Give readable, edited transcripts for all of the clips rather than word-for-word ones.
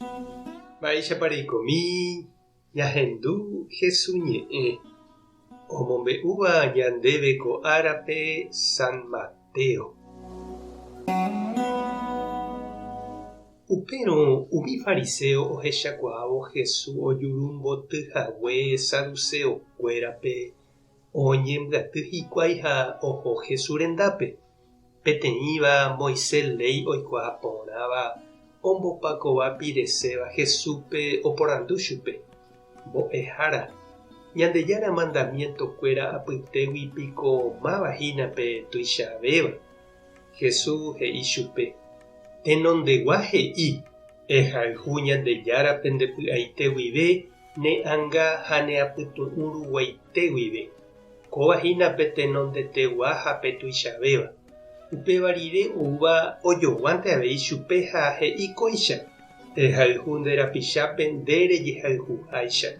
Mba'éichapa reikomi ñahendu Hesu ñe'ẽ omombe'úva ñandéve ko árape San Mateo. Upérõ umi fariséo ohechakuaávo Hesu ojurumboty hague saduseokuérape oñembyaty hikuái ha oho Hesu rendápe. Peteĩva Moisés léi oikuaa porãva ombopakova pireséva Jesúspe oporandu chupe, Mbo'ehára, Ñandejára mandamientokuéra apytégui piko máva hína pe tuichavéva? Jesús he'i chupe, Tenondegua he'i, Ehayhu Ñandejárape nde py'aite guive, ne ánga ha ne apytu'ũ ruguaite guive. Kóva hína pe tenondetegua ha pe tuichavéva. Upéva rire oúva ojoguánte avei chupe ha he'i kóicha, Ehayhu nde rapichápe nde rejehayhuháicha.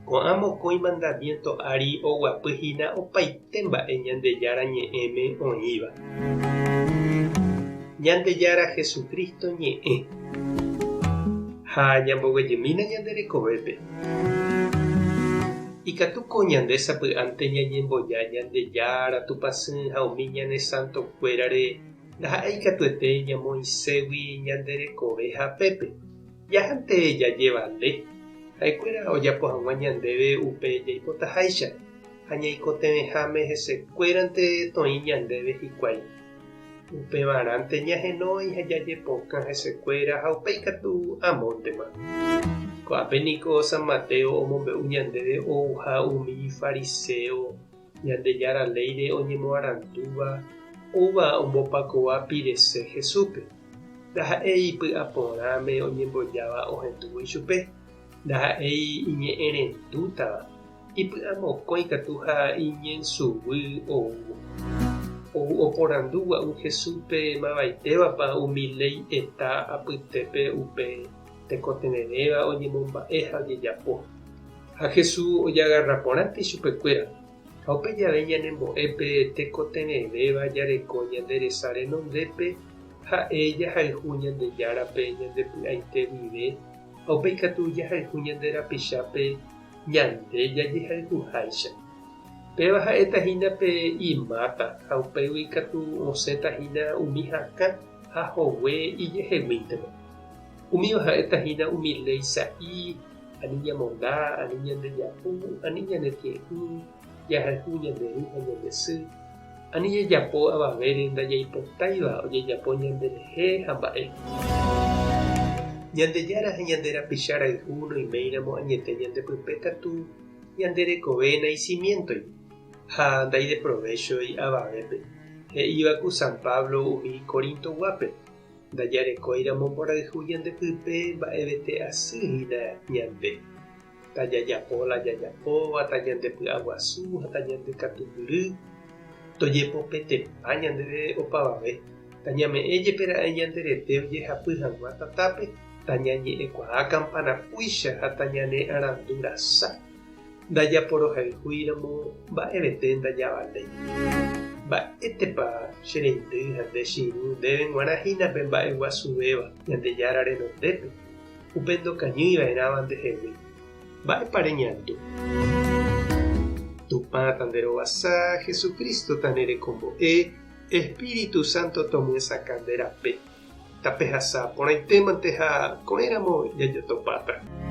Ko'ã mokõi mandamiénto ári oguapy hína opaite mba'e Ñandejára Ñe'ẽme oĩva. Ñandejára Jesucristo ñe'ẽ. Ha ñamboguejymína ñande rekovépe. Ikatúko ñande sapy'ánte ñañemboja Ñandejára Tupãsy ha umi ñane santokuérare ndaha'éi katuete ñamoĩségui ñande rekove hapépe. Jahánte jajevale, ha'ekuéra ojapo hag̃ua ñandéve upe jaipotaháicha ha ñaikotevẽháme hesekuérante toĩ ñandéve hikuái. Upevarãnte ñahenói ha jajepokã hesekuéra ha upéi katu amóntema. Ko'ápe niko San Mateo omombe'u ñandéve ouha umi fariséo Ñandejára léire oñemoarandúva oúva ombopakova pirese Jesúspe. Ndaha'éi ipy'aporãme oñembojáva ohendúvo ichupe, ndaha'éi iñe'ẽrendútava. Ipy'amokõi katu ha iñensuguy oúvo. Ou oporandu gua'u Jesúspe mavaitévapa umi léi eta apytépe upe tekotevẽvéva oñemomba'e ha ojejapo. Ha Jesús ojagarra porãnte ichupekuéra, ha upe jave ñanembo'e pe tekotevẽvéva jareko ñande resa renondépe ha'e jahayhu Ñandejárape ñande py'aite guive ha upéi katu jahayhu ñande rapichápe Ñande jajehayhuháicha. Péva ha'éta hína pe imáta ha upégui katu osẽta hína umi hakã ha hogue ijeheguíntema. Umíva ha'éta hína umi léi sa'i, ani ñamonda, ani ñandejapu, ani ñanetie'ỹ, jahayhu ñande ru ha ñande sy, ani jajapo avavére ndajaipotáiva ojejapo ñanderehe ha mba'e. Ñandejára ha ñande rapicha rayhu noiméiramo añete ñande pype katu ñande rekove naisimiéntoi ha ndaideprovéchoi avavépe, he'íva ku San Pablo umi Corintoguápe, Ndajarekóiramo mborayhu ñande pype mba'evete asy hína ñande. Tajajapo la jajapóva, tañandepy'aguasu ha tañandekatupyry, tojepopetepa ñandéve opavave, tañame'ẽ jepe ra'e ñande rete ojehapy hag̃ua tatápe, tañañe'ẽkuaa kampanapúicha ha tañanearandu rasa. Ndajaporohayhúiramo mba'evete ndajavaléi. Mba'étepa che reindy ha nde che irũ ndéve g̃uarã hína pe mba'eguasuvéva Ñandejára renondépe? Upe ndokañýi va'erãva ndehegui. Mba'épa reñandu? Tupã tanderovasa, Jesucristo tanerekombo'e, Espíritu Santo tomyesakã nde rape. Tapehasa porãitémante ha ko'ẽramo jajotopáta.